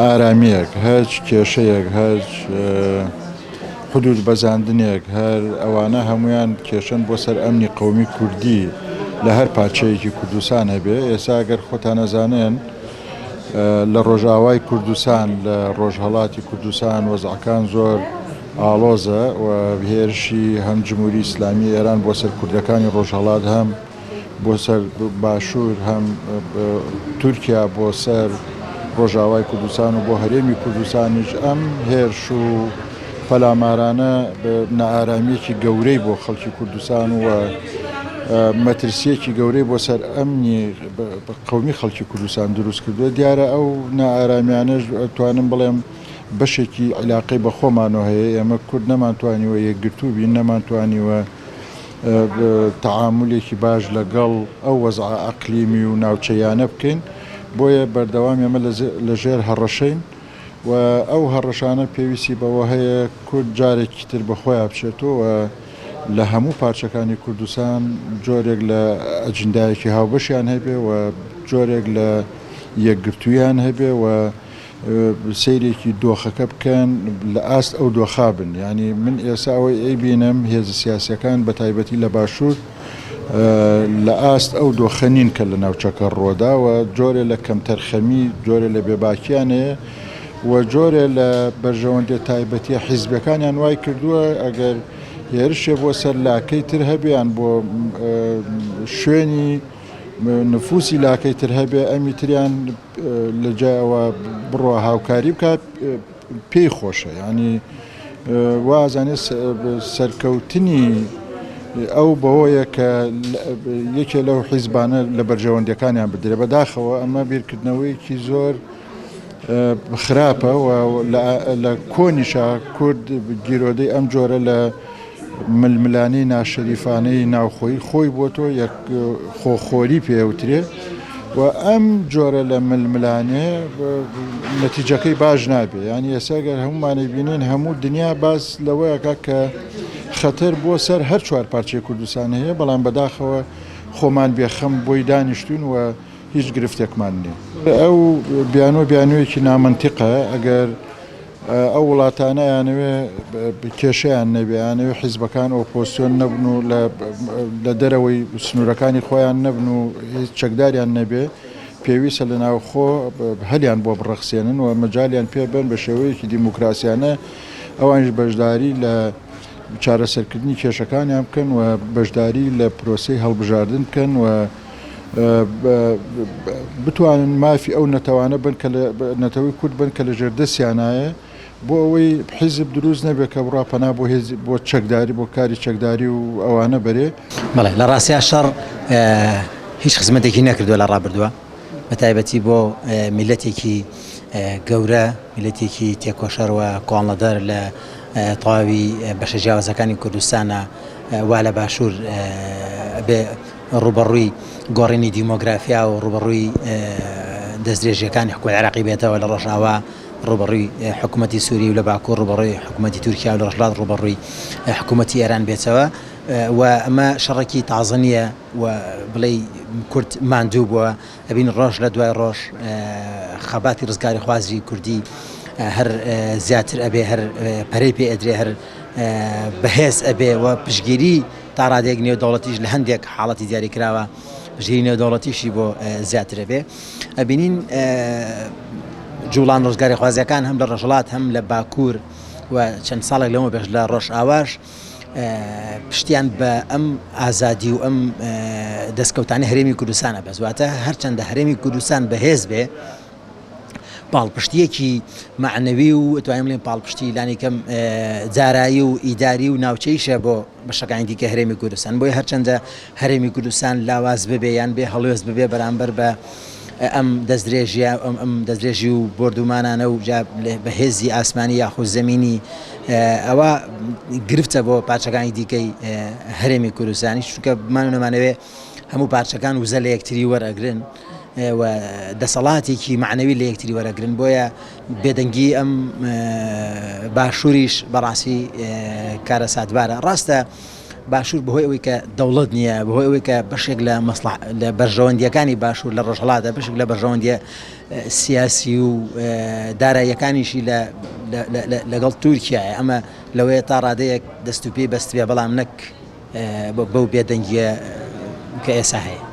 نائارامییەک، هەچ کێشەیەک، هەچ حدوود بەزاندنێک، هەر ئەوانە هەموویان کێشەن بۆ سەر ئەمنی قەومی کوردی لە هەر پارچەیەکی کوردستان هەبێ. ئێستا ئەگەر خۆتان ئەزانن لە ڕۆژئاوای کوردستان، لە ڕۆژهەڵاتی کوردستان وەزعەکان زۆر ئاڵۆزە و هێرشی هەم جمهوری ئیسلامی ئێران بۆ سەر کوردەکانی ڕۆژهەڵات هەم بۆ سەر باشوور هەم تورکیا بۆ سەر ڕۆژاوای کوردستان و بۆ هەرێمی کوردستانیش ئەم هێرش و پەلامارانە نائارامییەکی گەورەی بۆ خەڵکی کوردستان و مەترسییەکی گەورەی بۆ سەر ئەمنی قەومی خەڵکی کوردستان دروست کردووە. دیارە ئەو نائارامیانەش ئەتوانم بڵێم بەشێکی عیلاقەی بە خۆمانەوە هەیە. ئێمە کورد نەمانتوانیوە یەکگرتوو بین، نەمانتوانیوە تەعامولێکی باش لەگەڵ ئەو وەزعە ئەقلیمی و ناوچەییانە بکەین، بۆیە بەردەوام ئێمە لە ژێر هەڕەشەین و ئەو هەڕەشانە پێویستی بەوە هەیە کورد جارێکی تر بە خۆیا بچێتەوە و لە هەموو پارچەکانی کوردستان جۆرێک لە ئەجندایەکی هاوبەشیان هەبێ و جۆرێک لە یەکگرتوویان هەبێ و سەیرێکی دۆخەکە بکەن لە ئاست ئەو دۆخا بن یانی من ئێستا ئەوەی ئەیبینم هێزە سیاسیەکان بە تایبەتی لە باشوور لە ئاست ئەو دۆخە نین کە لە ناوچەکە ڕۆدا و جۆرێ لە کەمتەرخەمی جۆرێ لە بێباکیان هەیە و جۆرێ لە بەرژەوەندیە تایبەتیە حیزبەکانیان وای کردووە ئەگەر هێرشێ بۆ سەر لاکەی تر هەبیان بۆ شوێنی نفوسی لاکەی تر هەبێ ئەمی تریان لە جای ئەوە بڕوا هاوکاری بکات پێی خۆشە ینی وازانێ سەرکەوتنی ئەو بەوەیە کە یەکێ لەو حیزبانە لە بەرژەوەندەکانیان بدرێ بەداخەوە ئەمە بیرکردنەوەیەکی زۆر خراپە و لە کۆنیشا کورد گیرۆدەی ئەم جۆرە لە ململانێی ناشەریفانەی ناوخۆیی خۆی بۆتەوە یەک خۆخۆری پێوترێ و ئەم جۆرە لە ململانێ نەتیجەکەی باش نابێ یانی ئێستا گەر هەمومانی بینین هەموو دنیا باس لەوەیەکە کە خەتەر بۆ سەر هەر چوار پارچەی کوردستان هەیە بەڵام بەداخەوە خۆمان بێخەم بۆی دانیشتوین و هیچ گرفتێکمان نییە. ئەو بیانووە بیانوویەکی نامەنتیقە، ئەگەر ئەو وڵاتانە ئەیانەوێ کێشەیان نەبێ، ئەیانەوێ حیزبەکان ئۆپۆزسیۆن نەبن و لە دەرەوەی سنوورەکانی خۆیان نەبن و هیچ چەکداریان نەبێ، پێویستە لە ناوخۆ هەلیان بۆ بڕەخسێنن و مەجالیان پێ بەن بە شێوەیەکی دیموکراسیانە ئەوانیش بەشداری لە چارەسەرکردنی کێشەکانیان بکەن و بەشداری لە پرۆسەی هەڵبژاردن بکەن و بتوانن مافی ئەو نەتەوانە بن کە نەتەوەی کورد بن کە لە ژێر دەستیانایە بۆ ئەوەی حیزب دروست نەبێت کە بڕا پەنا بۆ هێز بۆ چەکداری بۆ کاری چەکداری و ئەوانە بەرێ. بەڵێ لە ڕاستیا شەڕ هیچ خزمەتێکی نەکردووە لە ڕابردووە بە تایبەتی بۆ میلەتێکی گەورە میلەتێکی تێکۆشەر و کۆڵنەدەر لە تەواوی بەشە جیاوازەکانی کوردستانە وا لە باشوور بێ ڕووبەڕووی گۆڕینی دیمۆگرافیا و ڕووبەڕووی دەستدرێژییەکانی حکومەتی عێراقی بێتەوە، لە ڕۆژئاوا ڕووبەڕووی حکومەتی سووری و لە باکوور ڕووبەڕووی حکومەتی تورکیا و لە ڕۆژهەڵات ڕووبەڕووی حکومەتی ئێران بێتەوە و ئەمە شەڕێکی تازە نییە و بڵێی کورد ماندوو بووە، ئەبین ڕۆژ لە دوای ڕۆژ خەباتی ڕزگاریخوازی کوردی هەر زیاتر ئەبێ، هەر پەرەی پێ ئەدرێ، هەر بەهێز ئەبێ و پشتگیری تا ڕادەیەک نێودەوڵەتیش لە هەندێک حاڵەتی دیاریکراوە پشتگیری نێودەوڵەتیشی بۆ زیاتر ئەبێ. ئەبینین جوڵان ڕزگاریخوازیەکان هەم لە ڕۆژهەڵات هەم لە باکوور و چەند ساڵێک لەمە پێش لە ڕۆژئاواش پشتیان بە ئەم ئازادی و ئەم دەستکەوتانی هەرێمی کوردستانە بەس واتە هەرچەندە هەرێمی کوردستان بەهێز بێ پاڵپشتییەکی مەعنەوی و توانیم بڵێین پاڵپشتی لانیکەم دارایی و ئیداری و ناوچەیشە بۆ بەشەکانی دیکە هەرێمی کوردستان بۆیە هەرچەندە هەرێمی کوردستان لاواز ببێ یان بێ هەڵوێست ببێ بەرامبەر بە ئەم دەستدرێژیە ئەم ئەم دەستدرێژی و بۆردومانانە و جا بە هێزی ئاسمانی یاخود زەمینی ئەوە گرفتە بۆ پارچەکانی دیکەی هەرێمی کوردستانی چونکە بمان و نەمانەوێ هەموو پارچەکان وزە لە یەکتری وەرئەگرن و دەسەڵاتێکی مەعنەوی لە یەکتری وەرەگرن بۆیە بێدەنگی ئەم باشووریش بەڕاستی کارەساتبارە ڕاستە. باشوور بەهۆی ئەوەی کە دەوڵەت نییە، بەهۆی ئەوەی کە بەشێک لە مەسڵح لە بەرژەوەندییەکانی باشوور لە ڕۆژهەڵاتە، بەشێک لە بەرژەوەندییە سیاسی و داراییەکانیشی لە لەگەڵ تورکیایە، ئەمە لەوەیە تا ڕادەیەک دەست و پێی بەستبێ، بەڵام نەک بەو بێدەنگییە کە ئێستا هەیە.